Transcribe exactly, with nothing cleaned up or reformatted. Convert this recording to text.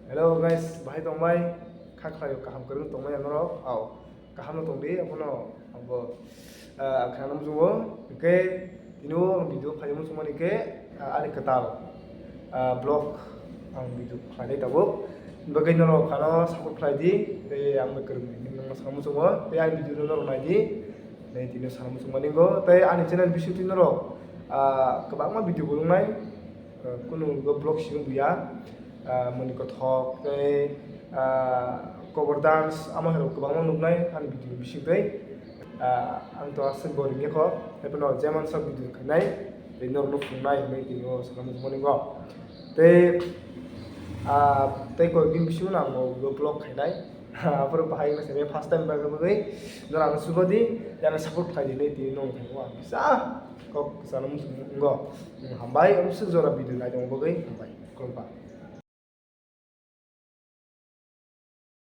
Hello guys, bahai tongbai? Kha khlaio kaham kwrwng tongmani norok? Au, kaham no tongdi, abono abo, ah, khana muchungo. Hwnkhe tini o ang video khlai muchungmani khe, ah, ani kwtal, ah, vlog ang video khlainai tabuk. Bagwi norok ano support khlai di, tei ang bai kwrwng di, nang sakha muchungo, tei ani video no norok nai di, tei tini o sakha muchungmani go, tei ani channel bisingtwi norok, ah, kwbangma video bo nuknai, ah, kunu go vlog simi buya, ah, moni kothok tei, ah, cover dance, amo hai rok kwbangma nuknai ani video bisingtwi. Ah, ang to aswk boring ya kho, tei phano jemon sok video khainai, tei norok no phunuknai hinwi tini o sakha muchungmani go. Tei, ah, tei koi din bisingo ang bo vlog khainai. Aphuru bahai wngna simi first time bagwi bagwi norok ang sugo di, yang support khlai di hinwi tini nong thango ang kisa kok kwchangno muchung wngo. Hambai, amswk jora video nai tongma bagwi hambai. Khulumkha.